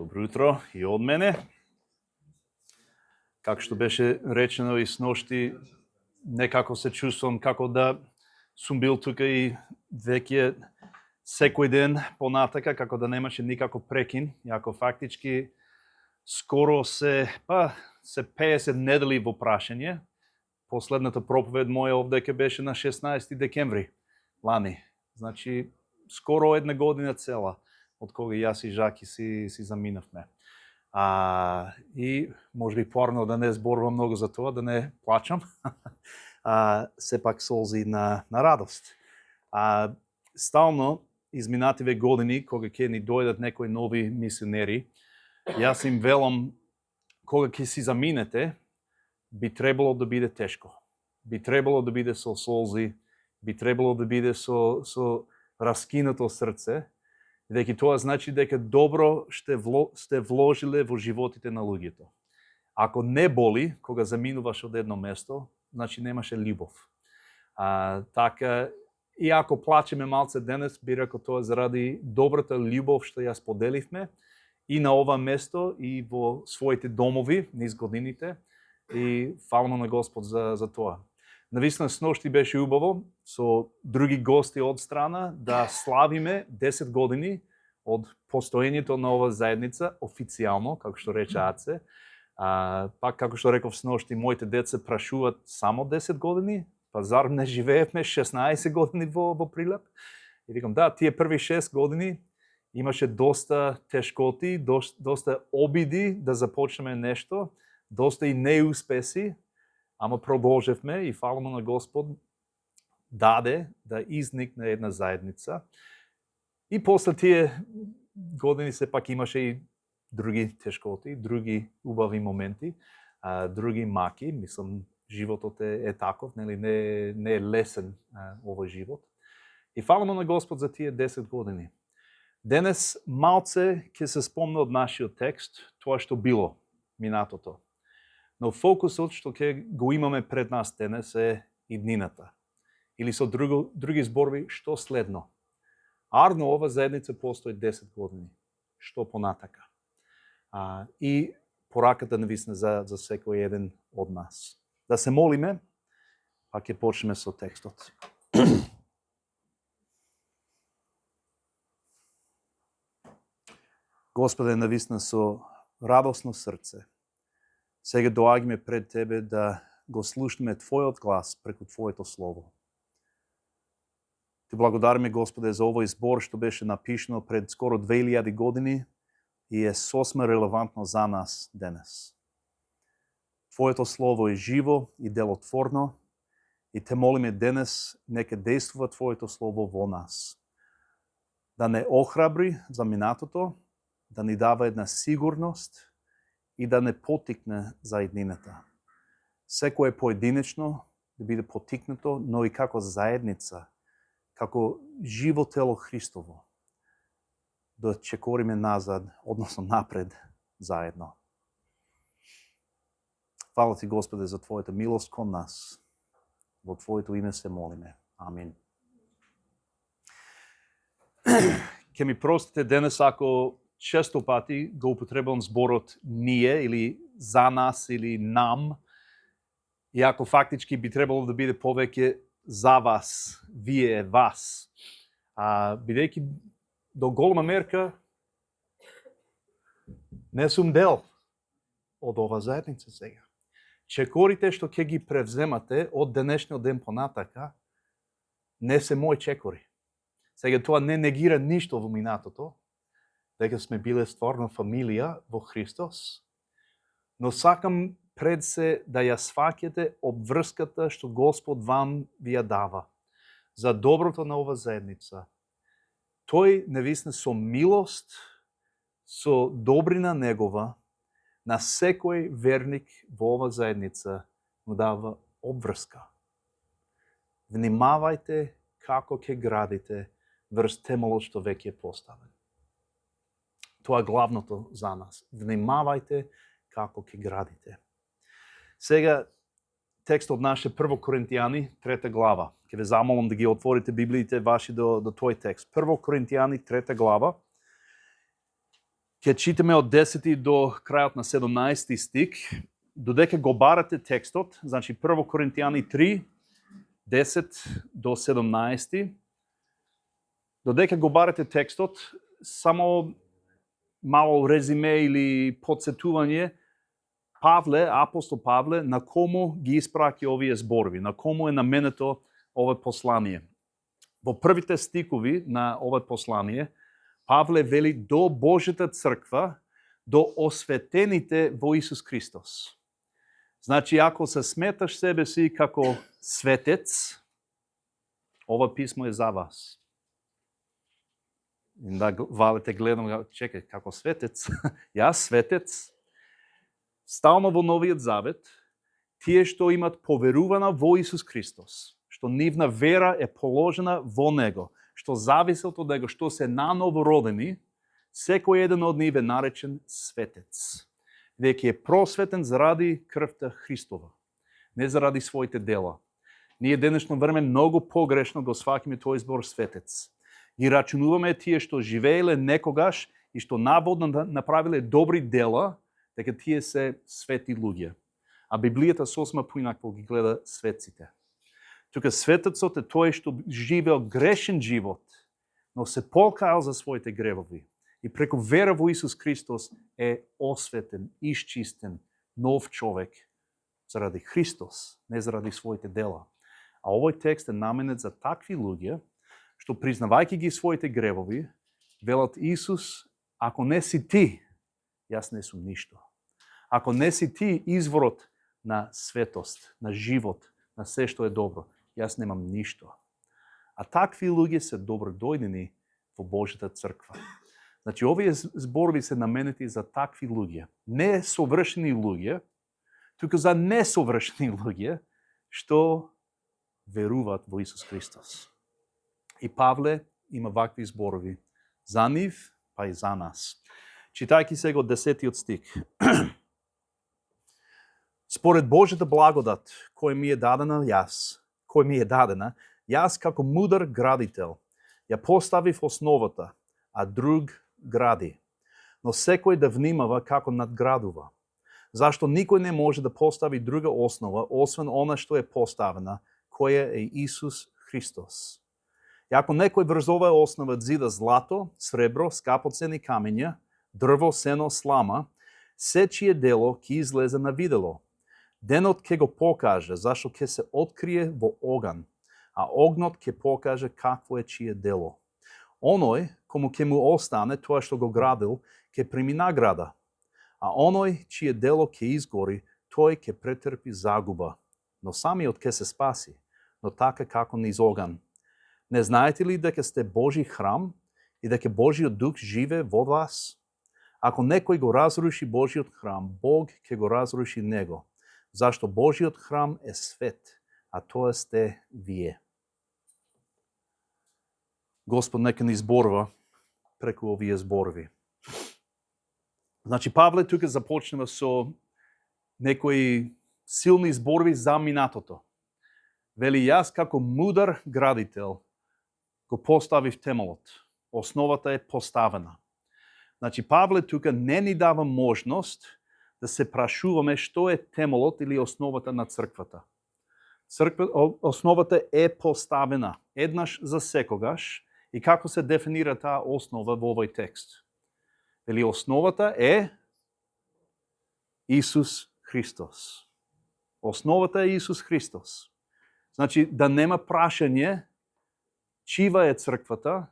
Добро утро и од мене. Како што беше речено и сношти, некако се чувствам како да сум бил тука и веќе секој ден понатака, како да немаше никако прекин, иако фактички скоро се 50 недели во прашање. Последната проповед моја овдека беше на 16 декември лани. Значи, скоро една година цела, од кога јас и Жаки си заминавме. И може би порано да не зборувам многу за тоа, да не плачам. Сепак солзи на радост. Стално изминативе години, кога ќе ни дојдат некои нови мисионери, јас им велам, кога ќе си заминете, би требало да биде тешко. Би требало да биде со солзи, би требало да биде со раскинато срце, дека тоа значи дека добро сте вложиле во животите на луѓето. Ако не боли, кога заминуваш од едно место, значи немаше љубов. Така, и ако плачеме малце денес, би рекол тоа заради добрата љубов што ја споделивме и на ова место и во своите домови низ годините, и фалмо на Господ за тоа. Навистина сношти беше убаво со други гости од страна да славиме 10 години од постоењето на ова заедница официјално, како што рече Аце. Пак како што реков сношти, моите деца прашуваат само 10 години, па зар не живеевме 16 години во Прилеп? И викам, да, тие први 6 години имаше доста тешкоти, доста обиди да започнеме нешто, доста и неуспеси, ама продолжевме и фалимо на Господ даде да изникне една заедница. И после тие години сепак имаше и други тешкоти, други убави моменти, други маки. Мислам, животот е таков, нели, не е лесен овој живот. И фалимо на Господ за тие 10 години. Денес малце ќе се спомне од нашиот текст, тоа што било минатото. Но фокусот што ќе го имаме пред нас денес е иднината. Или со други зборови, што следно. Арно ова заедница постои 10 години. Што понатака. И пораката нависна за секој еден од нас. Да се молиме, па ќе почнеме со текстот. Господе, нависна со радосно срце, сега доаѓаме пред Тебе да го слушнеме Твојот глас преку Твоето Слово. Ти благодариме, Господе, за овој збор што беше напишано пред скоро 2000 години и е сосма релевантно за нас денес. Твоето Слово е живо и делотворно и Те молиме денес нека действува Твоето Слово во нас. Да не охрабри за минатото, да ни дава една сигурност и да не потикне за иднината. Секој е поединечно да биде потикнато, но и како заедница, како живо тело Христово, да чекориме назад, односно напред, заедно. Фала Ти, Господе, за Твојата милост кон нас. Во Твоето име се молиме. Амин. Ке ми простите денес ако често пати го употребувам зборот ние или за нас или нам, иако фактички би требало да биде повеќе за вас, вие, вас. Бидејќи до голема мерка не сум дел од ова заедница сега. Чекорите што ќе ги превземате од денешниот ден понатака не се мои чекори. Сега тоа не негира ништо во минатото, дека сме биле стварно фамилија во Христос, но сакам пред се да ја сваќате обврската што Господ вам ви ја дава за доброто на ова заедница. Тој нависне со милост, со добрина негова, на секој верник во ова заедница му дава обврска. Внимавајте како ќе градите врз темелот што веќе е поставен. Тоа е главното за нас. Внимавајте како ќе градите. Сега, текст од наше 1 Коринтијани, 3 глава. Ке ве замолам да ги отворите Библиите ваши до тој текст. 1 Коринтијани, 3 глава. Ќе читаме од 10 до крајот на 17 стик. Додека го барате текстот, значи 1 Коринтијани 3, 10 до 17. Додека го барате текстот, само мало резиме или подсетување, Павле, апостол Павле, на кому ги испраќа овие зборови, на кому е наменето ова послание. Во првите стикови на ова послание, Павле вели до Божјата црква, до осветените во Исус Христос. Значи, ако се сметаш себе си како светец, ова писмо е за вас. И да, Вале, гледам, чекај, како светец, јас светец, стално во Новиот Завет, тие што имат поверувана во Исус Христос, што нивна вера е положена во Него, што зависат од Него, што се наново родени, секој еден од нив е наречен светец. Веќе е просветен заради крвта Христова, не заради своите дела. Ние денешно време многу погрешно го сваќаме тој збор светец. Ги рачунуваме тие што живееле некогаш и што наводно направиле добри дела, дека тие се свети луѓе. А Библијата сосема поинакво ги гледа светците. Тука светецот е тој што живеел грешен живот, но се покаал за своите гревови. И преку вера во Исус Христос е осветен, исчистен, нов човек заради Христос, не заради своите дела. А овој текст е наменет за такви луѓе, што признавајќи ги своите гревови, велат Исус, ако не си ти, јас не сум ништо. Ако не си ти изворот на светост, на живот, на се што е добро, јас немам ништо. А такви луѓе се добродојдени во Божјата црква. Значи, овие зборови се наменети за такви луѓе. Не совршени луѓе, туку за несовршени луѓе, што веруваат во Исус Христос. И Павле има вакви зборови за нив, па и за нас. Читајќи сега од 10 стих. Според Божјата благодат, која ми е дадена јас како мудар градител, ја поставив основата, а друг гради. Но секој да внимава како надградува. Зашто никој не може да постави друга основа, освен она што е поставена, која е Исус Христос. И ако некој врз оваа основа зида злато, сребро, скапоцени камења, дрво, сено, слама, се чие дело ќе излезе на видело. Денот ќе го покаже, зашто ќе се открие во оган, а огнот ќе покаже какво е чие дело. Оној, кому ќе му остане тоа што го градил, ќе прими награда, а оној, чие дело ќе изгори, тој ќе претрпи загуба, но самиот ќе се спаси, но така како низ оган. Не знаете ли дека сте Божи храм и дека Божиот дух живе во вас? Ако некој го разруши Божиот храм, Бог ќе го разруши него, зашто Божиот храм е свет, а тоа сте вие. Господ нека ни зборува преку овие зборови. Значи, Павле тука започнува со некои силни зборови за минатото. Вели, јас како мудар градител го поставив темелот. Основата е поставена. Значи, Павле тука не ни дава можност да се прашуваме што е темелот или основата на црквата. Основата е поставена еднаш за секогаш и како се дефинира таа основа во овој текст. Вели, основата е Исус Христос. Основата е Исус Христос. Значи, да нема прашање чива е црквата,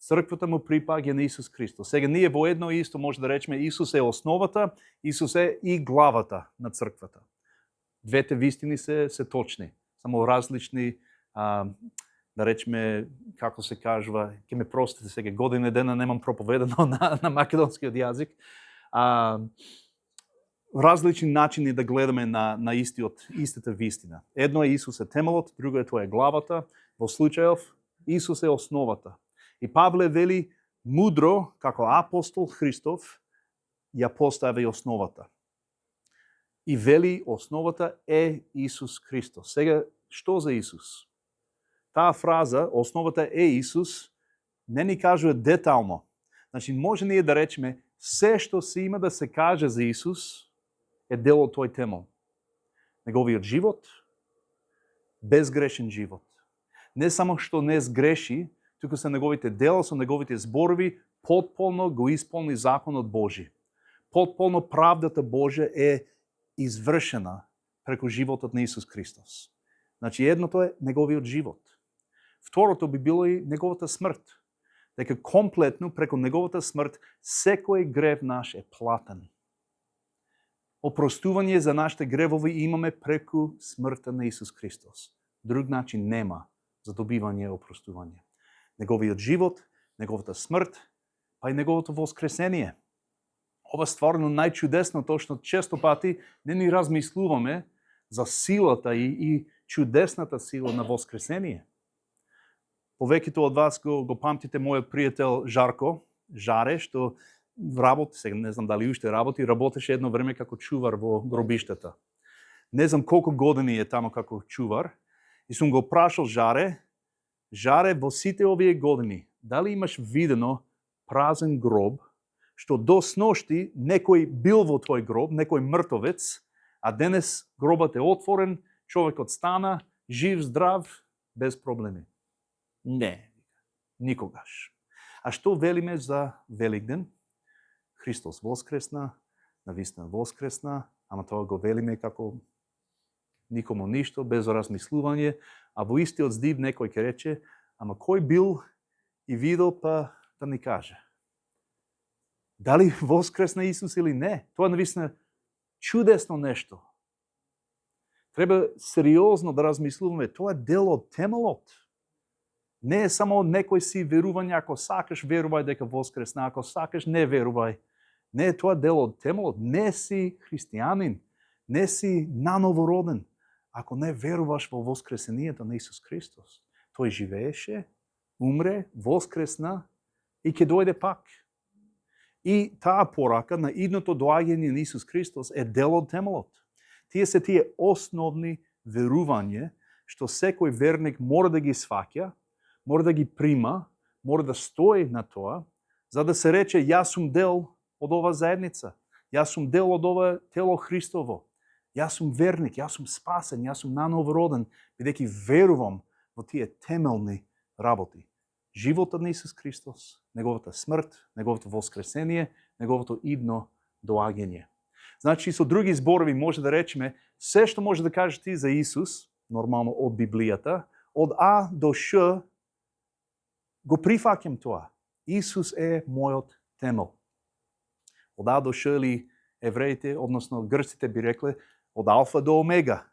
црквата му припаѓа на Исус Христос. Сега ние во едно и исто може да речеме Исус е основата, Исус е и главата на црквата. Двете вистини се точни, само различни, да речеме, како се кажува, ќе ме простите сега, година дена немам проповедано на македонскиот јазик, различни начини да гледаме на истата вистина. Едно е Исус е темелот, друго е тоа е главата, во случајов Исус е основата. И Павле вели мудро, како апостол Христов, ја постави основата. И вели основата е Исус Христос. Сега, што за Исус? Таа фраза, основата е Исус, не ни кажува детално. Значи, може ние да речеме, Се што се има да се каже за Исус е дел од тој темел. Неговиот живот, безгрешен живот. Не само што не сгреши, туку се неговите дела, со неговите зборови, потполно го исполни законот Божи. Потполно правдата Божја е извршена преку животот на Исус Христос. Значи, едното е неговиот живот. Второто би било и неговата смрт. Дека комплетно преку неговата смрт секој грев наш е платен. Опростување за нашите гревови имаме преку смртта на Исус Христос. Друг начин нема за добивање опростување. Неговиот живот, неговата смрт, па и неговото воскресение. Ова стварно најчудесното, што често пати не ни размислуваме за силата и чудесната сила на воскресение. Повеќето од вас го памтите мојот пријател Жарко, Жаре, што работи, сега не знам дали уште работеше едно време како чувар во гробиштата. Не знам колку години е тамо како чувар, и сум го прашал Жаре, во сите овие години, дали имаш видено празен гроб, што до сношти некој бил во тој гроб, некој мртовец, а денес гробот е отворен, човекот стана, жив, здрав, без проблеми. Не, никогаш. А што велиме за Великден? Христос воскресна, навистина воскресна, ама тоа го велиме како никому ништо, без размислување, а во истиот здив некој ќе рече, ама кој бил и видел, па да ни каже. Дали воскресна Исус или не? Тоа навистина чудесно нешто. Треба сериозно да размислуваме, тоа е дел од темелот. Не е само некој си верување, ако сакаш верувај дека воскресна, ако сакаш не верувај. Не е тоа дел од темелот. Не си христијанин, не си нановороден, ако не веруваш во воскресението на Исус Христос. Тој живееше, умре, воскресна и ќе дојде пак. И таа порака на идното доаѓање на Исус Христос е дел од темелот. Тие се тие основни верување што секој верник мора да ги сваќа, мора да ги прима, мора да стои на тоа, за да се рече јас сум дел од ова заедница. Јас сум дел од ова тело Христово. Јас сум верник, јас сум спасен, јас сум нановороден, бидејќи верувам во тие темелни работи. Животот на Исус Христос, неговата смрт, неговото воскресение, неговото идно доаѓање. Значи, со други зборови може да речеме, се што може да кажеш ти за Исус, нормално од Библијата, од А до Ш, го прифаќам тоа. Исус е мојот темел. Од А до Ш или евреите, односно грците би рекле, од Алфа до Омега,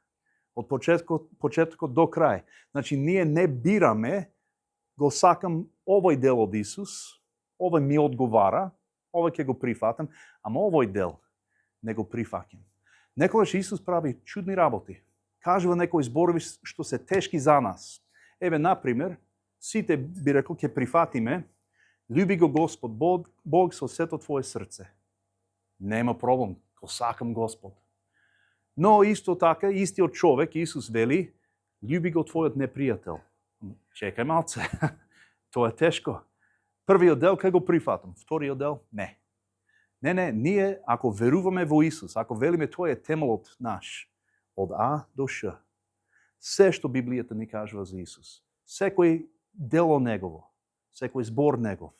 од почетокот до крај. Значи, ние не бираме, го сакам овој дел од Исус, овој ми одговара, овој ќе го прифатам, ама овој дел не го прифаќам. Некогаш Исус прави чудни работи. Кажува некои зборови што се тешки за нас. Еве, например, сите би рекол ќе прифатиме, љуби го Господ Бог со сето твое срце. Нема проблем, го сакам Господ. Но исто така, истиот човек, Исус вели, љуби го твојот непријател. Чекај малце, тоа е тешко. Првиот дел ќе го прифатам, вториот дел не. Не, ние ако веруваме во Исус, ако велиме тој е темелот наш, од А до Ш, се што Библијата ни кажува за Исус, секој дело негово, секој збор негов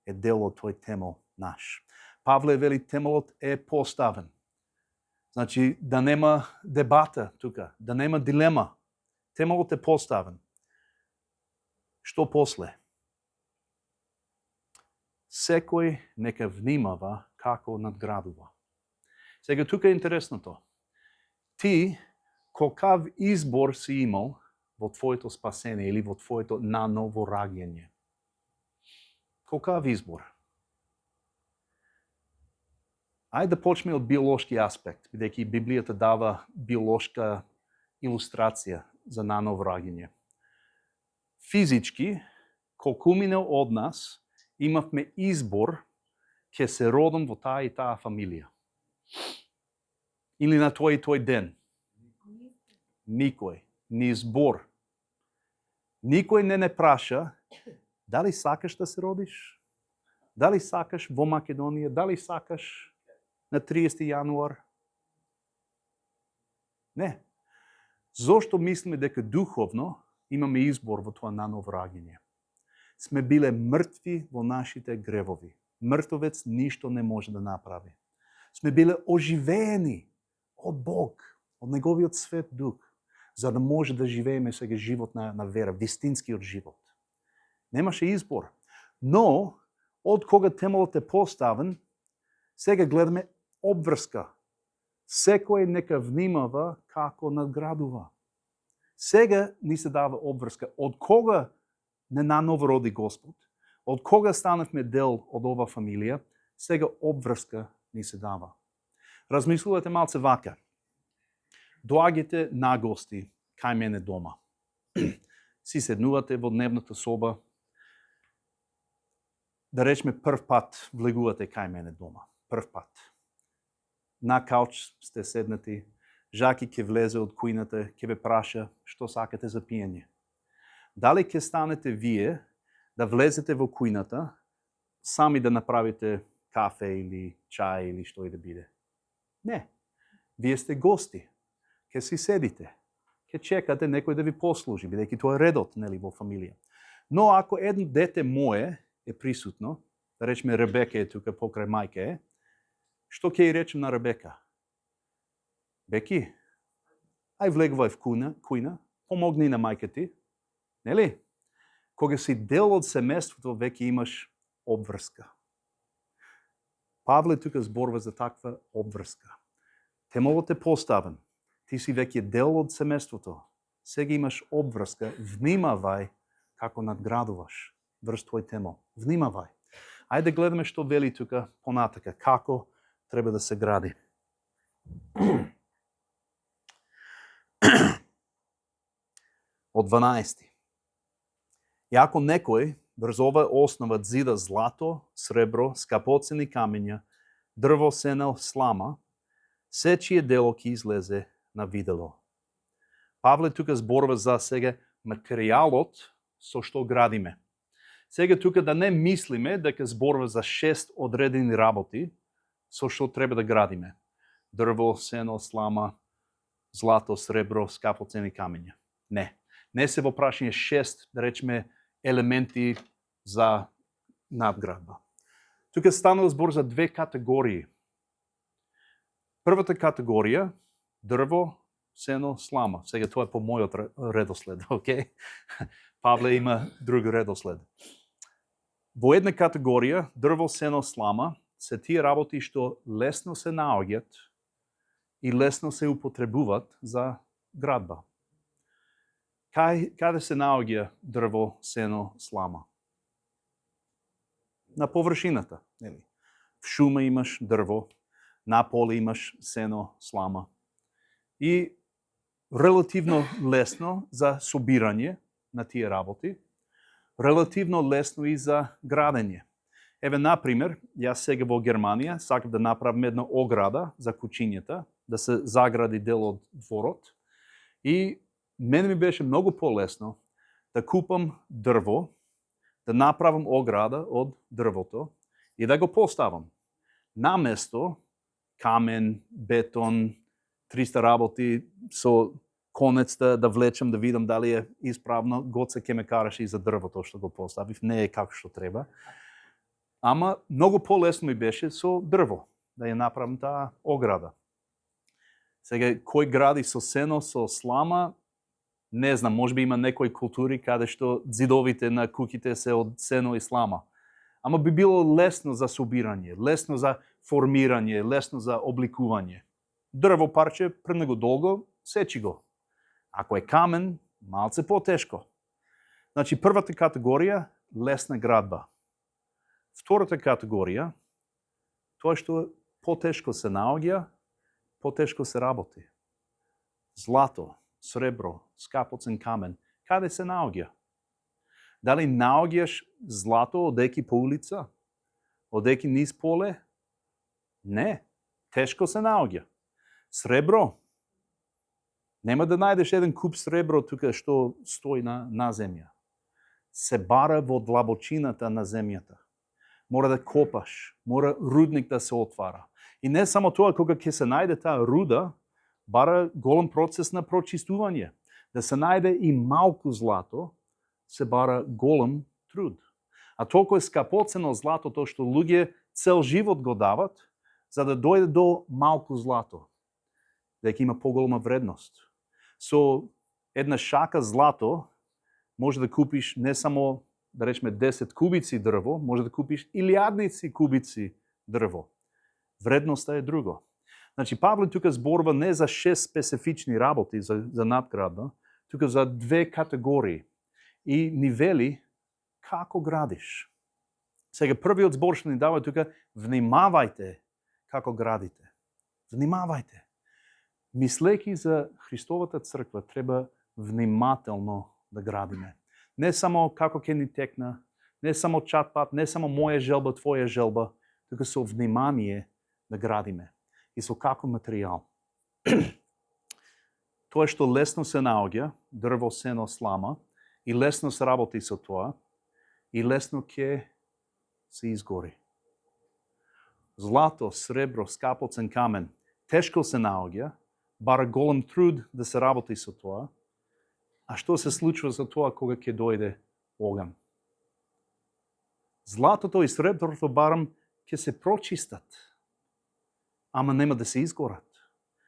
е дел од тој темел наш. Павле вели темелот е поставен. Значи, да нема дебата тука, да нема дилема. Темелот е поставен. Што после? Секој нека внимава како надградува. Сега тука е интересното. Ти, колкав избор си имал во твоето спасение или во твоето наново раѓање? Колкав избор? Ајде да почнеме од биолошки аспект, бидејќи Библијата дава биолошка илустрација за наново раѓање. Физички, колкумина од нас имавме избор ќе се родам во таа и таа фамилија. Или на тој и тој ден. Никој. Ни избор. Никој не праша дали сакаш да се родиш? Дали сакаш во Македонија? Дали сакаш на 30 јануар? Не. Зошто мислиме дека духовно имаме избор во тоа наново раѓање? Сме биле мртви во нашите гревови. Мртовец ништо не може да направи. Сме биле оживеени од Бог, од Неговиот свет дух, за да може да живееме сега живот на вера, вистинскиот живот. Немаше избор. Но, од кога темелот е поставен, сега гледаме обврска. Секој нека внимава како надградува. Сега ни се дава обврска. Од кога не наново роди Господ, од кога станавме дел од ова фамилија, сега обврска ни се дава. Размислувате малце вака. Доаѓате на гости кај мене дома. Си седнувате во дневната соба. Да речеме прв пат влегувате кај мене дома. Прв пат. На кауч сте седнати. Жаки ќе влезе од кујната, ќе ве праша што сакате за пиење. Дали ќе станете вие да влезете во кујната, сами да направите кафе или чај или што и да биде? Не. Вие сте гости. Ќе си седите. Ќе чекате некој да ви послужи, бидејќи тоа е редот, нели, во фамилија. Но ако едно дете мое е присутно, да речеме Ребека е тука покрај мајка е, што ќе ја речем на Ребека? Беки, ај влегувај в кујна, помогни на мајка ти, нели? Кога си дел од семејството, веќе имаш обврска. Павле тука зборува за таква обврска. Темелот е поставен. Ти си веќе дел од семејството. Сега имаш обврска. Внимавај како надградуваш врз твој темел. Внимавај. Ајде да гледаме што вели тука понатака. Како треба да се гради. Од 12. И ако некој врз ова основа зида злато, сребро, скапоцени камења, дрво, сенел, слама, се чие дело ќе излезе на видело. Павле тука зборува за сега материјалот со што градиме. Сега тука да не мислиме дека зборува за 6 одредени работи со што треба да градиме. Дрво, сено, слама, злато, сребро, скапоцени камења. Не. Не се во прашање 6, да речеме, елементи за надградба. Тука станува збор за две категории. Првата категорија, дрво, сено, слама. Сега тоа е по мојот редослед, окей? Павле има друг редослед. Во една категорија, дрво, сено, слама, се тие работи што лесно се наоѓаат и лесно се употребуваат за градба. Каде се наоѓа дрво, сено, слама? На површината, нели? В шума имаш дрво, на поле имаш сено, слама. И релативно лесно за собирање на тие работи, релативно лесно и за градење. Еве, например, јас сега во Германија сакам да направам една ограда за кучињата, да се загради дел од дворот. И мене ми беше многу полесно да купам дрво, да направам ограда од дрвото и да го поставам. Наместо камен, бетон, 300 работи со конец да влечам, да видам дали е исправно, Гоце ќе ме караше и за дрвото што го поставив, не е како што треба. Ама многу полесно ми беше со дрво, да ја направам таа ограда. Сега, кој гради со сено, со слама, не знам, можеби има некои култури каде што зидовите на куќите се од сено и слама. Ама би било лесно за собирање, лесно за формирање, лесно за обликување. Дрво парче премногу долго, сечи го. Ако е камен, малце потешко. Значи, првата категорија, лесна градба. Втората категорија, тоа што потешко се наоѓа, потешко се работи. Злато, сребро, скапоцен камен, каде се наоѓа? Дали наоѓаш злато одеки по улица? Одеки низ поле? Не, тешко се наоѓа. Сребро? Нема да најдеш еден куп сребро тука што стои на земја. Се бара во длабочината на земјата. мора да копаш, мора рудник да се отвара. И не само тоа, кога ќе се најде таа руда, бара голем процес на прочистување. Да се најде и малку злато, се бара голем труд. А толку е скапоцено златото што луѓе цел живот го дават, за да дојде до малку злато, дека има поголема вредност. Со една шака злато може да купиш не само, да речеме, 10 кубици дрво, може да купиш илјадници кубици дрво. Вредноста е друго. Значи, Павле тука зборува не за 6 специфични работи за надградба, тука за 2 категории и нивели како градиш. Сега, првиот збор што ни дава тука, внимавајте како градите. Внимавајте. Мислејќи за Христовата црква, треба внимателно да градиме. Не само како ќе ни текна, не само чат-пат, не само моја желба, твоја желба, тука со внимание да градиме. И со како материјал. Тоа што лесно се наоѓа, дрво, сено, слама, и лесно се работи со тоа, и лесно ќе се изгори. Злато, сребро, скапоцен камен, тешко се наоѓа, бара голем труд да се работи со тоа. А што се случува за тоа кога ќе дојде оган? Златото и среброто барам ќе се прочистат, ама нема да се изгорат.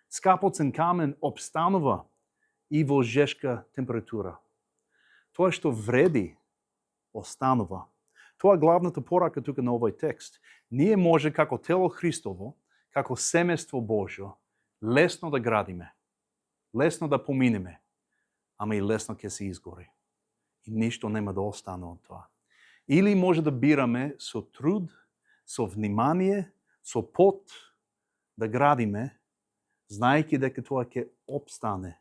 Скапоцен камен обстанува и во жешка температура. Тоа што вреди, останува. Тоа е главната порака тука на овој текст. Ние може како тело Христово, како семејство Божјо, лесно да градиме, лесно да поминеме, ама и лесно ќе се изгори. И ништо нема да остане од тоа. Или може да бираме со труд, со внимание, со пот да градиме, знаејќи дека тоа ќе опстане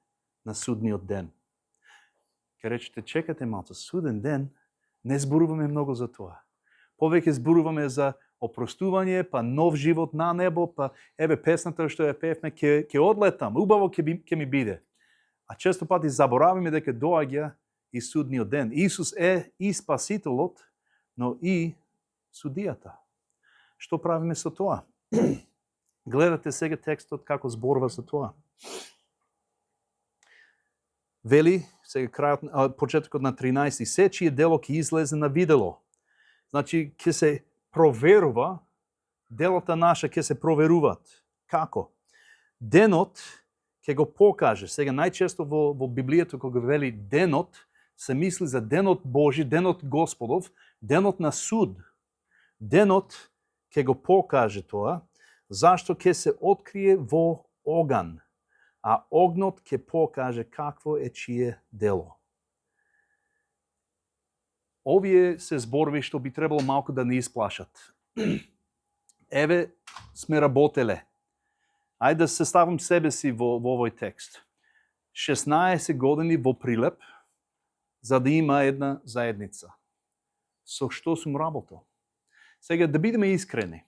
на судниот ден. Ке речете, чекате малце, суден ден, не зборуваме многу за тоа. Повеќе зборуваме за опростување, па нов живот на небо, па еве песната што ја пеевме, ќе одлетам, убаво ќе ми биде. А често пати забораваме дека доаѓа и судниот ден. Исус е и спасителот, но и судијата. Што правиме со тоа? Гледате сега текстот како зборува за тоа. Вели, сега крајот, почетокот на 13, се чие дело ќе излезе на видело. Значи, ќе се проверува, делата наша ќе се проверуваат. Како? Денот ќе го покаже. Сега најчесто во Библијата кога вели денот, се мисли за денот Божи, денот Господов, денот на суд. Денот ќе го покаже тоа, зашто ќе се открие во оган, а огнот ќе покаже какво е чие дело. Овие се зборови што би требало малку да не исплашат. Еве, сме работеле. Ајде да се ставам себе си во овој текст. 16 години во Прилеп, за да има една заедница. Со што сум работел? Сега, да бидеме искрени.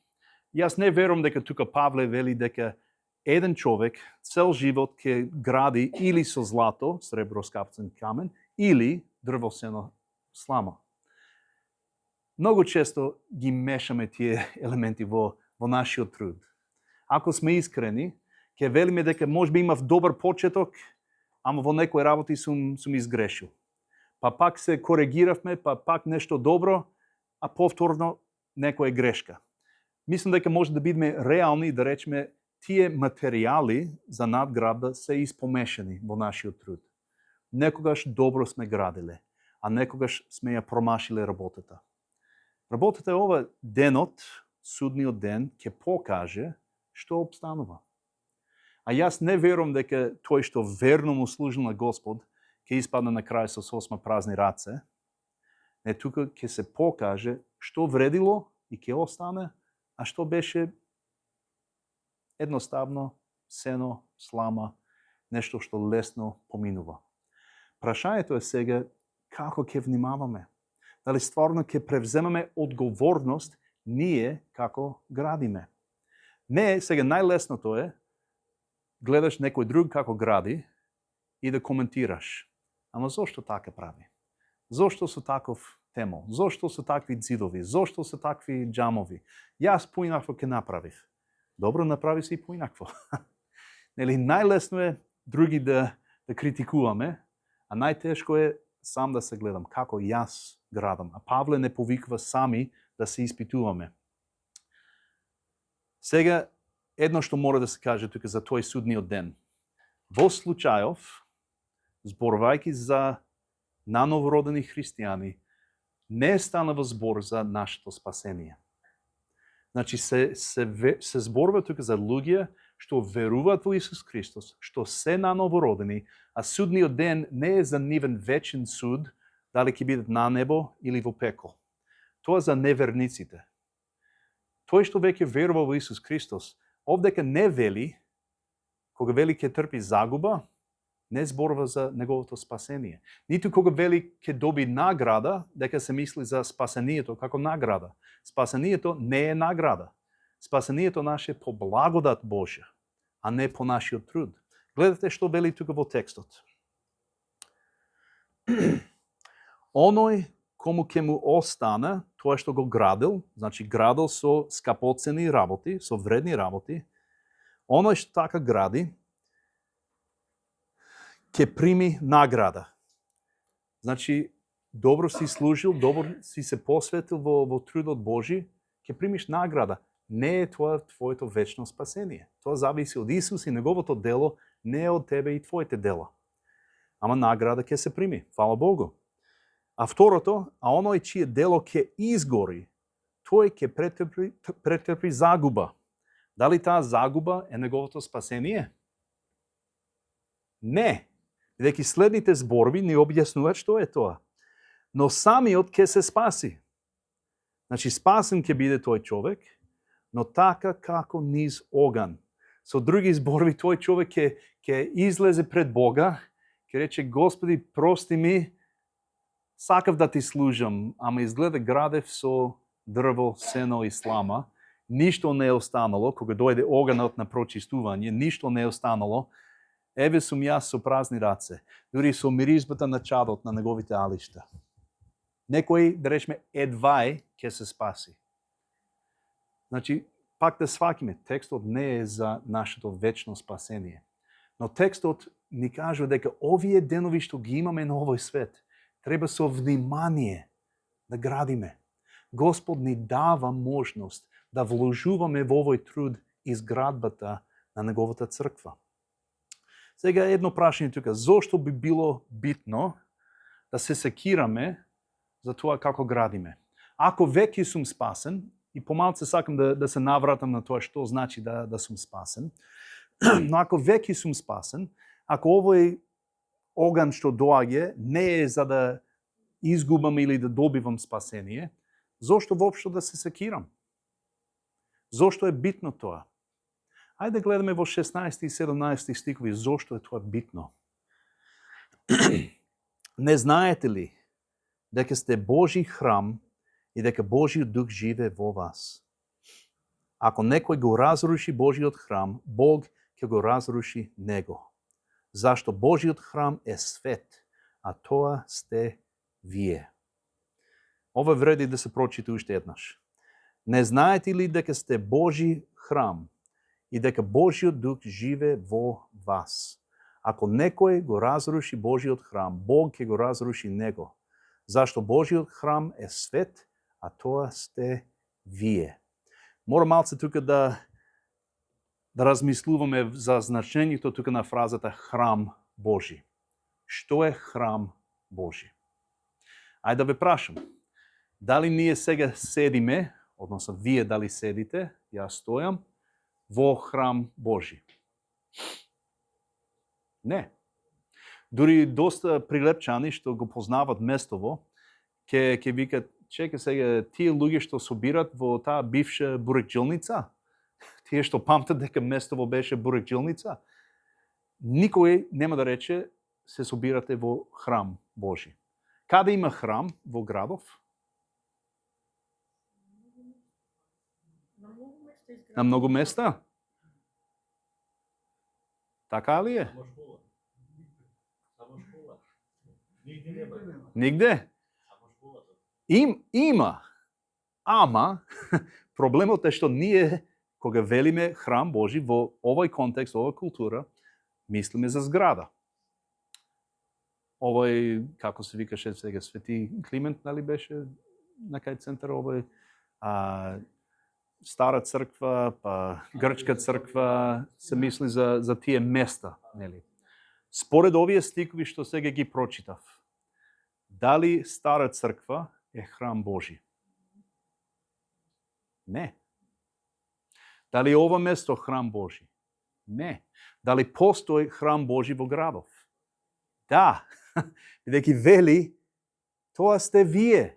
Јас не верувам дека тука Павле вели дека еден човек цел живот ќе гради или со злато, сребро, скапоцен камен, или дрво, сено, слама. Многу често ги мешаме тие елементи во нашиот труд. Ако сме искрени, ќе велиме дека можеби имав добар почеток, ама во некои работи сум изгрешил. Па пак се коригиравме, па пак нешто добро, а повторно некоја грешка. Мислам дека може да бидеме реални и да речеме тие материјали за надградба се испомешани во нашиот труд. Некогаш добро сме градиле, а некогаш сме ја промашиле работата. Работата е ова денот, судниот ден, ќе покаже што обстанува. А јас не верувам дека тој што верно му служил на Господ ќе испадне на крај со сосма празни раце. Не, тука ќе се покаже што вредило и ќе остане, а што беше едноставно сено, слама, нешто што лесно поминува. Прашањето е сега како ќе внимаваме. Дали стварно ќе превземаме одговорност ние како градиме. Не, сега најлесното е гледаш некој друг како гради и да коментираш. Ама зошто така прави? Зошто со таков темел? Зошто се такви зидови? Зошто се такви џамови? Јас поинакво ќе направив. Добро, направи се и поинакво. Нели, најлесно е други да критикуваме, а најтешко е сам да се гледам како јас градам. А Павле не повиква сами да се испитуваме. Сега, едно што мора да се каже тука за тој судниот ден. Во случајов, зборувајќи за нановородени христијани, не станува збор за нашето спасение. Значи, се зборува тука за луѓе што веруваат во Исус Христос, што се нановородени, а судниот ден не е за нивен вечен суд, дали ќе бидат на небо или во пекол. Тоа за неверниците. Тој што веќе верува во Исус Христос, овдека не вели, кога вели ќе трпи загуба, не зборува за неговото спасение. Ниту кога вели ќе доби награда, дека се мисли за спасението како награда. Спасението не е награда. Спасението наше е по благодат Божја, а не по нашиот труд. Гледате што вели тука во текстот. Оној кому ќе му остана тоа што го градил, значи градил со скапоцени работи, со вредни работи, оној што така гради, ќе прими награда. Значи, добро си служил, добро си се посветил во трудот Божи, ќе примиш награда. Не е тоа твоето вечно спасение. Тоа зависи од Исус и неговото дело, не е од тебе и твоите дела. Ама награда ќе се прими. Фала Богу. А второто, а оној чие дело ќе изгори, тој ќе претрпи загуба. Дали таа загуба е неговото спасение? Не. Бидејќи следните зборови ни објаснуваат што е тоа. Но самиот ќе се спаси. Значи, спасен ќе биде тој човек, но така како низ оган. Со други зборови, тој човек ќе излезе пред Бога, ќе рече: Господи, прости ми, сакав да ти служам, ама изгледа градев со дрво, сено и слама, ништо не е останало, кога дојде оганот на прочистување, ништо не е останало. Еве сум јас со празни раце, дури со миризбата на чадот на неговите алишта. Некој, да речеме, едвај ќе се спаси. Значи, пак да свакиме, текстот не е за нашето вечно спасение. Но текстот ни кажува дека овие денови што ги имаме на овој свет, треба со внимание да градиме. Господ ни дава можност да вложуваме во овој труд изградбата на неговата црква. Сега едно прашање тука, зошто би било битно да се секираме за тоа како градиме? Ако веќе сум спасен, и помалце сакам да се навратам на тоа што значи да сум спасен, но ако веќе сум спасен, ако овој оган што доаѓа не е за да изгубам или да добивам спасение, зошто воопшто да се секирам? Зошто е битно тоа? Ајде да гледаме во 16 и 17 стихови зошто е тоа битно. Не знаете ли дека сте Божи храм и дека Божиот дух живее во вас? Ако некој го разруши Божиот храм, Бог ќе го разруши него. Зашто Божиот храм е свет, а тоа сте вие. Ова вреди да се прочита уште еднаш. Не знаете ли дека сте Божи храм и дека Божиот дух живее во вас? Ако некој го разруши Божиот храм, Бог ќе го разруши него. Зашто Божиот храм е свет, а тоа сте вие. Мора малце тука да размислуваме за значењето тука на фразата храм Божи. Што е храм Божи? Ајде да ве прашам. Дали ние сега седиме, односно вие дали седите, јас стојам, во храм Божи? Не. Дури доста прилепчани што го познават местово, ќе викат: чека сега, тие луѓе што собират во таа бивша бурекџилница, тие што памтат дека местово беше бурекџилница, никој нема да рече се собирате во храм Божи. Каде има храм во градов? На многу места? Така ли е? Нигде? Има, ама проблемот е што ние кога велиме храм Божи во овој контекст, оваа култура, мислиме за зграда. Овој, како се викаше сега, Свети Климент, нали беше на кај центар, овој стара црква, па грчка црква, се мисли за тие места, нели? Според овие стикови што сега ги прочитав, дали стара црква е храм Божи? Не. Дали ова место храм Божи? Не. Дали постои храм Божи во градов? Да. Бидејќи вели, тоа сте вие.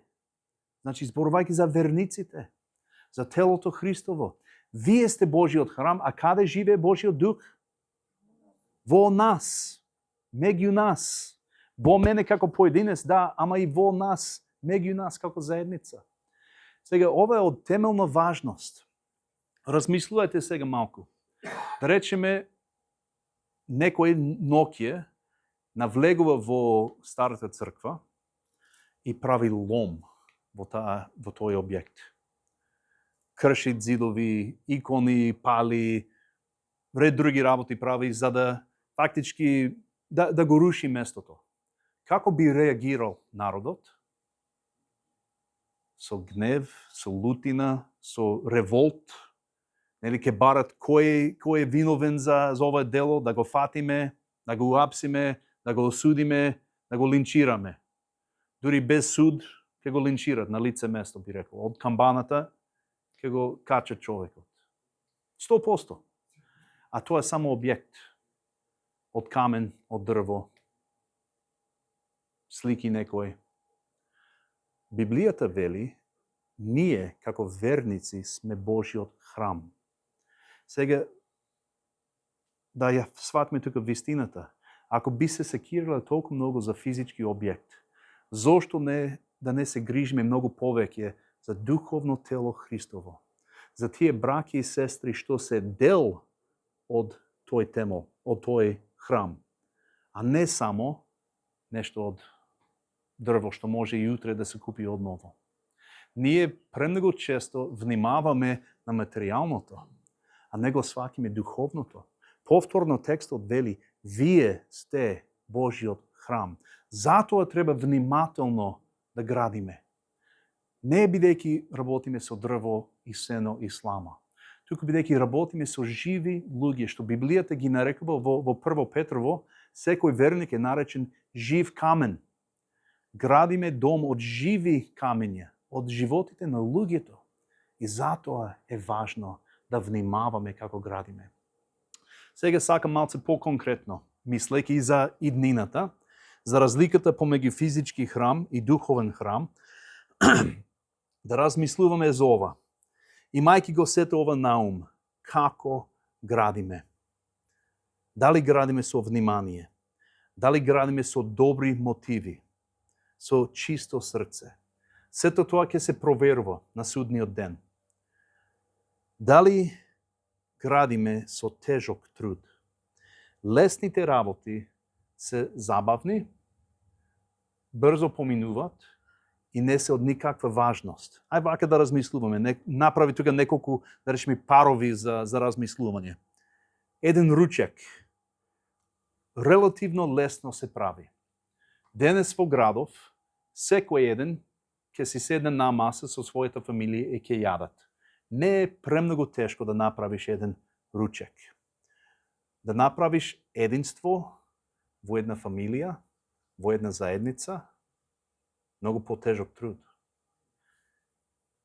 Значи, зборувајќи за верниците, за телото Христово. Вие сте Божиот храм, а каде живее Божиот дух? Во нас, меѓу нас. Во мене како поединец, да, ама и во нас, меѓу нас како заедница. Сега, ова е од темелна важност. Размислувајте сега малку. Да речеме, некој ноќе навлегува во старата црква и прави лом во тој објект. Крши зидови, икони, пали, ред други работи прави за да фактички да го руши местото. Како би реагирал народот? Со гнев, со лутина, со револт. Нели ке барат кој е виновен за ова дело, да го фатиме, да го уапсиме, да го осудиме, да го линчираме. Дури без суд ќе го линчират на лице место, би рекол. Од камбаната ќе го качат човекот. 100%. А тоа е само објект. Од камен, од дрво. Слики некој. Библијата вели, ние, како верници, сме Божиот храм. Сега, да ја сватиме тука вистината. Ако би се секирала толку многу за физички објект, зошто да не се грижиме многу повеќе за духовно тело Христово? За тие браќи и сестри што се дел од тој темел, од тој храм, а не само нешто од дрво што може и утре да се купи одново. Ние премногу често внимаваме на материјалното, а не го сваќаме духовното. Повторно текстот вели, вие сте Божиот храм. Затоа треба внимателно да градиме. Не бидејќи работиме со дрво и сено и слама. Туку бидејќи работиме со живи луѓе, што Библијата ги нарекува во Прво Петрово, секој верник е наречен жив камен. Градиме дом од живи камења, од животите на луѓето. И затоа е важно да внимаваме како градиме. Сега сакам малце по-конкретно, мислејќи и за иднината, за разликата помеѓу физички храм и духовен храм, да размислуваме за ова. Имајќи го сето ова на ум, како градиме? Дали градиме со внимание? Дали градиме со добри мотиви? Со чисто срце? Сето тоа ќе се проверува на судниот ден. Дали градиме со тежок труд? Лесните работи се забавни, брзо поминуваат и не се од никаква важност. Ај вака да размислуваме. Направи тука неколку, да речеме, парови за размислување. Еден ручек релативно лесно се прави. Денес во градов, секој еден ќе си седне на маса со својата фамилија и ќе јадат. Не е премногу тешко да направиш еден ручек. Да направиш единство во една фамилија, во една заедница, многу потежок труд.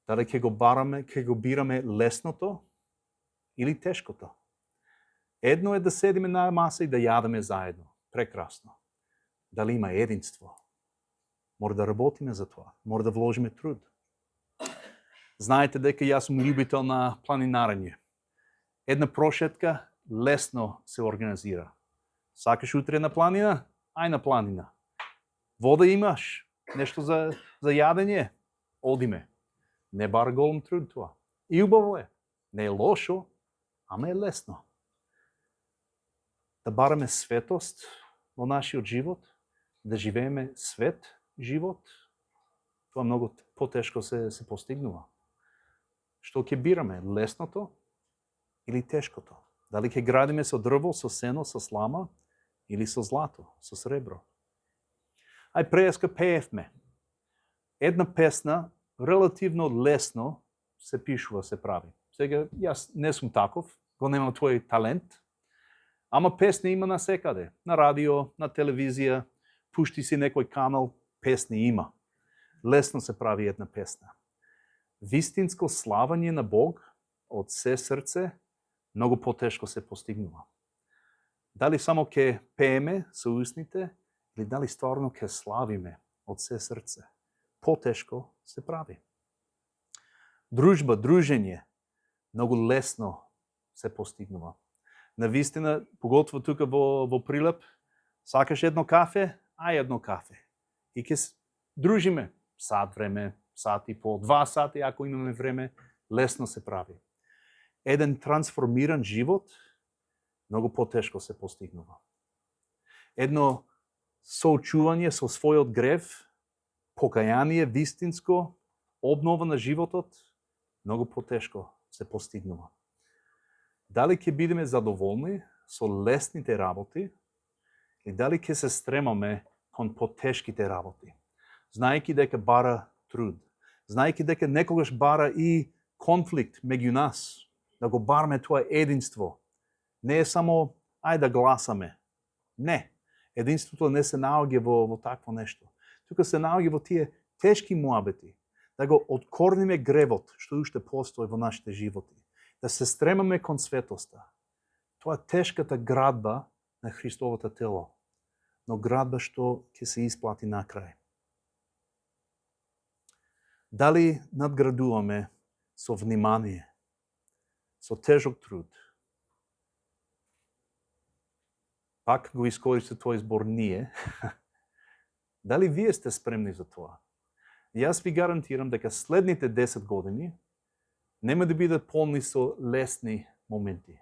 Дали ќе го бираме лесното или тешкото? Едно е да седиме на маса и да јадеме заедно. Прекрасно. Дали има единство? Мора да работиме за тоа. Мора да вложиме труд. Знаете дека јас сум љубител на планинарење. Една прошетка лесно се организира. Сакаш утре на планина? Ај на планина. Вода имаш? Нешто за јадење? Одиме. Не бар голем труд тоа. И убаво е. Не е лошо, ама е лесно. Да бараме светост во нашиот живот, да живееме свет живот, тоа многу потешко се постигнува. Што ќе бираме? Лесното или тешкото? Дали ќе градиме со дрво, со сено, со слама или со злато, со сребро? Ај преска пеевме. Една песна релативно лесно се пишува, се прави. Сега, јас не сум таков, го немам твој талент, ама песни има насекаде. На радио, на телевизија, пушти си некој канал, песни има. Лесно се прави една песна. Вистинско славање на Бог од се срце многу потешко се постигнува. Дали само ќе пееме со устните, или дали стварно ќе славиме од се срце? Потешко се прави. Дружба, дружење, многу лесно се постигнува. Навистина, поготово тука во Прилеп, сакаш едно кафе, едно кафе. И ќе дружиме сат време, сат и пол, 2 сати, ако имаме време, лесно се прави. Еден трансформиран живот, многу потешко се постигнува. Едно соочување со својот грев, покаяние вистинско, обнова на животот, многу потешко се постигнува. Дали ќе бидеме задоволни со лесните работи, и дали ќе се стремаме кон потешките работи, знаејќи дека бара труд, знаејќи дека некогаш бара и конфликт меѓу нас, да го бараме тоа единство. Не е само ај да гласаме. Не. Единството не се наоѓа во такво нешто. Тука се наоѓа во тие тешки муабети, да го откорниме гревот што уште постои во нашите животи, да се стремаме кон светоста. Тоа е тешката градба на Христовото тело, но градба што ќе се исплати на крај. Дали надградуваме со внимание, со тежок труд? Пак го искористи тој збор ние. Дали вие сте спремни за тоа? Јас ви гарантирам дека следните 10 години нема да бидат полни со лесни моменти.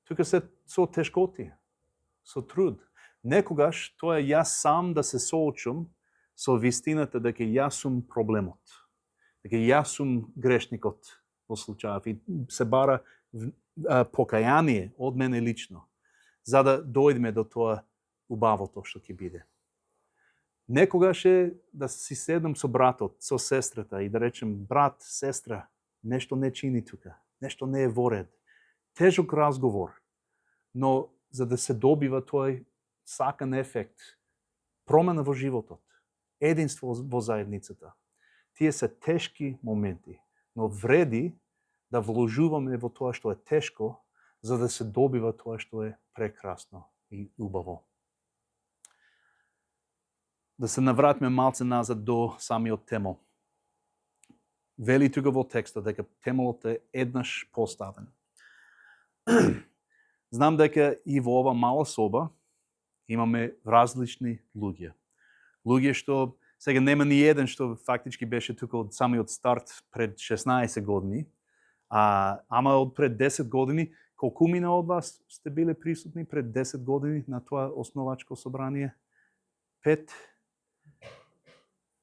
Тука се со тешкоти, со труд. Некогаш тоа е јас сам да се соочам со вистината дека јас сум проблемот. Дека јас сум грешникот во случајов и се бара покаяние од мене лично, за да дојдеме до тоа убавото што ќе биде. Некогаш е да си седнам со братот, со сестрата и да речем, брат, сестра, нешто не чини тука, нешто не е во ред. Тежок разговор, но за да се добива тој сакан ефект, промена во животот, единство во заедницата. Тие се тешки моменти, но вреди да вложуваме во тоа што е тешко, за да се добива тоа што е прекрасно и убаво. Да се навратиме малце назад до самиот темел. Вели тука во текстот дека темелот е еднаш поставен. Знам дека и во ова мала соба имаме различни луѓе. Луѓе што сега нема ни еден што фактички беше тука од самиот старт пред 16 години, ама од пред 10 години. Колкумина од вас сте биле присутни пред 10 години на тоа основачко собрание? 5?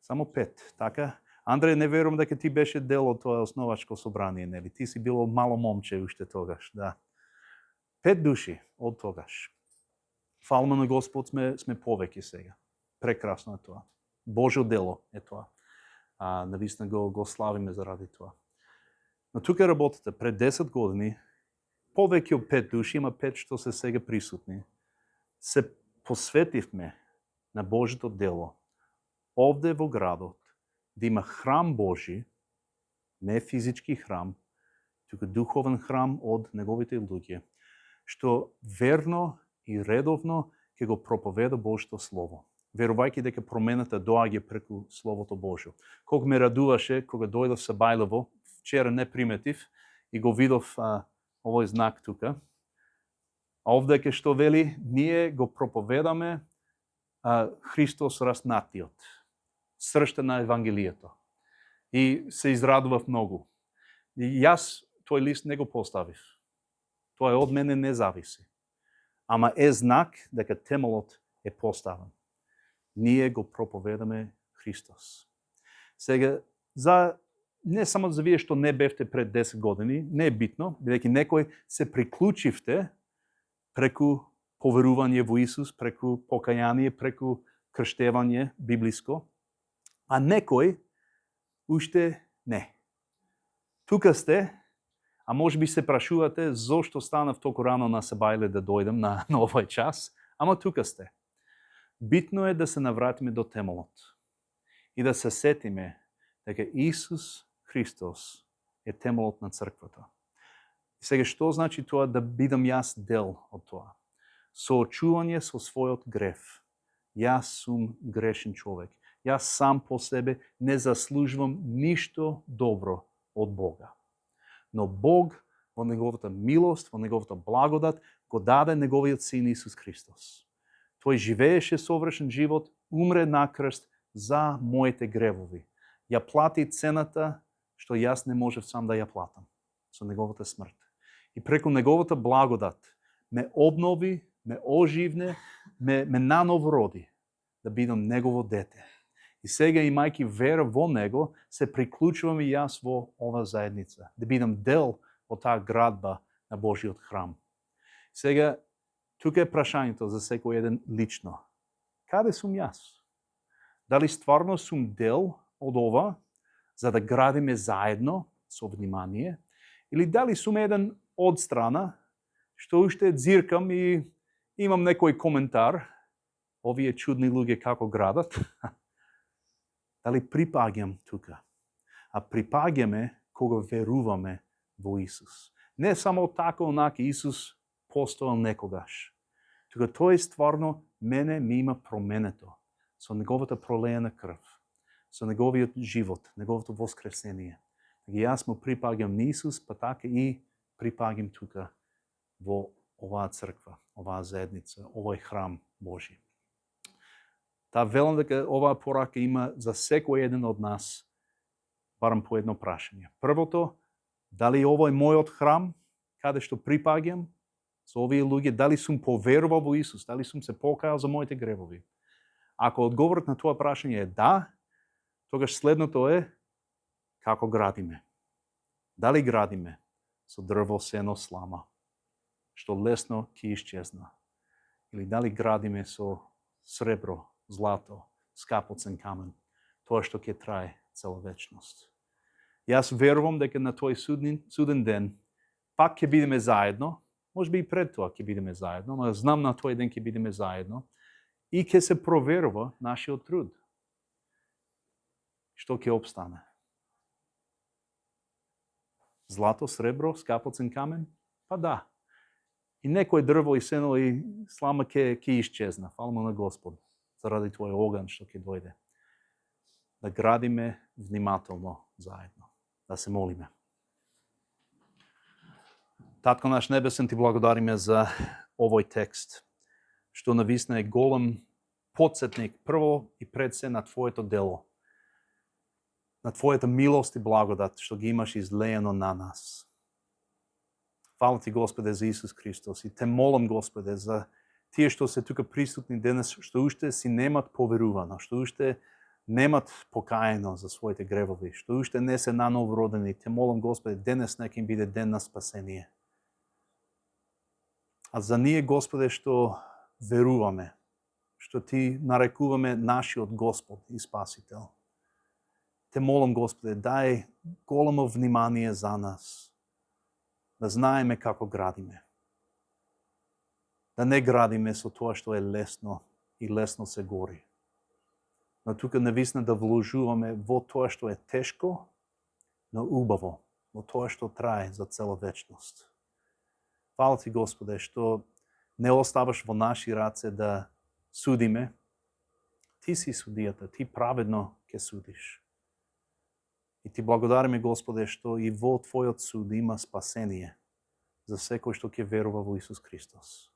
Само 5, така? Андреј, не верувам дека ти беше дел од тоа основачко собрание, нели? Ти си било мало момче уште тогаш, да. 5 души од тогаш. Фалма на Господ сме повеќе сега. Прекрасно е тоа. Божјо дело е тоа. Навистина го славиме заради тоа. Но тука работата пред 10 години, повеќе од 5 души, има 5 што се сега присутни, се посветивме на Божјото дело овде во градот, да има храм Божи, не физички храм, туку духовен храм од неговите луѓе, што верно и редовно ќе го проповеда Божјото Слово, верувајќи дека промената доаѓа преку Словото Божјо. Колку ме радуваше кога дојдов со Бајлево, вчера не приметив и го видов овој знак тука. Овде ке што вели, ние го проповедаме Христос раснатиот, сршта на Евангелието. И се израдував многу. И јас тој лист не го поставив. Тоа од мене не зависи. Ама е знак дека темелот е поставен. Ние го проповедаме Христос. Сега, не само за вие што не бевте пред 10 години, не е битно, бидејќи некој се приклучивте преку поверување во Исус, преку покаяние, преку крштевање библиско, а некој уште не. Тука сте, а може би се прашувате зошто станав толку рано на Сабајле да дојдам на овој час, ама тука сте. Битно е да се навратиме до темелот и да се сетиме дека Исус Христос е темелот на црквата. И сега што значи тоа да бидам јас дел од тоа? Соочување со својот грев. Јас сум грешен човек. Јас сам по себе не заслужувам ништо добро од Бога. Но Бог во неговата милост, во неговата благодат, го даде неговиот син Исус Христос. Тој живееше совршен живот, умре на крст за моите гревови. Ја плати цената што јас не можев сам да ја платам со неговата смрт. И преку неговата благодат ме обнови, ме оживне, ме наново роди да бидам негово дете. И сега, имајќи вера во него, се приклучувам и јас во ова заедница, да бидам дел од таа градба на Божиот храм. Сега, тука е прашањето за секој еден лично. Каде сум јас? Дали стварно сум дел од ова, за да градиме заедно, со внимание, или дали сум еден од страна, што уште дзиркам и имам некој коментар, овие чудни луѓе како градат, дали припаѓам тука? А припаѓаме кога веруваме во Исус. Не само така онака Исус постоел некогаш. Тука тој стварно мене ми има променето со неговата пролеена крв, со неговиот живот, неговото воскресение. Јас му припаѓам на Исус, па така и припаѓам тука во оваа црква, оваа заедница, овој храм Божи. Таа велам дека оваа порака има за секој еден од нас барам по едно прашање. Првото, дали овој мојот храм, каде што припаѓам со овие луѓе, дали сум поверувал во Исус, дали сум се покајал за моите гревови? Ако одговорот на тоа прашање е да, тогаш следното е како градиме. Дали градиме со дрво, сено, слама, што лесно ќе исчезна? Или дали градиме со сребро, злато, скапоцен камен, тоа што ќе трае цела вечност? Јас верувам дека на тој суден ден пак ќе бидеме заедно, можеби и пред тоа ќе бидеме заедно, но знам на тој ден ќе бидеме заедно и ќе се проверува нашиот труд. Што ќе обстане? Злато, сребро, скапоцен камен? Па да. И некој дрво и сено и слама ќе исчезна. Фала на Господ заради твој оган што ќе дојде. Да градиме внимателно заедно. Да се молиме. Татко наш небесен, ти благодариме за овој текст, што нависна е голем потсетник прво и пред се на твоето дело, на твојата милост и благодат што ги имаш излеено на нас. Фала ти, Господе, за Исус Христос, и те молам, Господе, за тие што се тука присутни денес, што уште си немат поверувано, што уште немат покаено за своите гревови, што уште не се наново родени. Те молам, Господе, денес нека им биде ден на спасение. А за ние, Господе, што веруваме, што ти нарекуваме нашиот Господ и Спасител, те молам, Господе, дај големо внимание за нас, да знаеме како градиме. Да не градиме со тоа што е лесно и лесно се гори, но тука нависна да вложуваме во тоа што е тешко, но убаво, во тоа што трае за цела вечност. Фала ти, Господе, што не оставаш во наши раце да судиме. Ти си судијата, ти праведно ќе судиш. И ти благодариме, Господе, што и во твојот суд има спасение за секој што ќе верува во Исус Христос.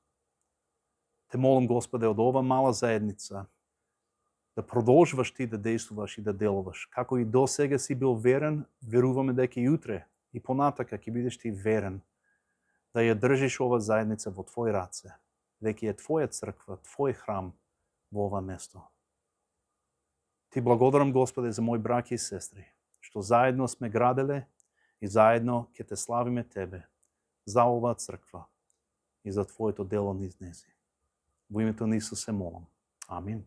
Те молам, Господе, од ова мала заедница да продолжуваш ти да действуваш и да делуваш. Како и до сега си бил верен, веруваме дека и утре и понатака ќе бидеш ти верен, да ја држиш ова заедница во твој раце, дека е твоја црква, твој храм во ова место. Ти благодарам, Господе, за мои браќа и сестри, што заедно сме граделе и заедно ќе те славиме Тебе за оваа црква и за Твоето дело низ неси. Во името на Исус се молам. Амин.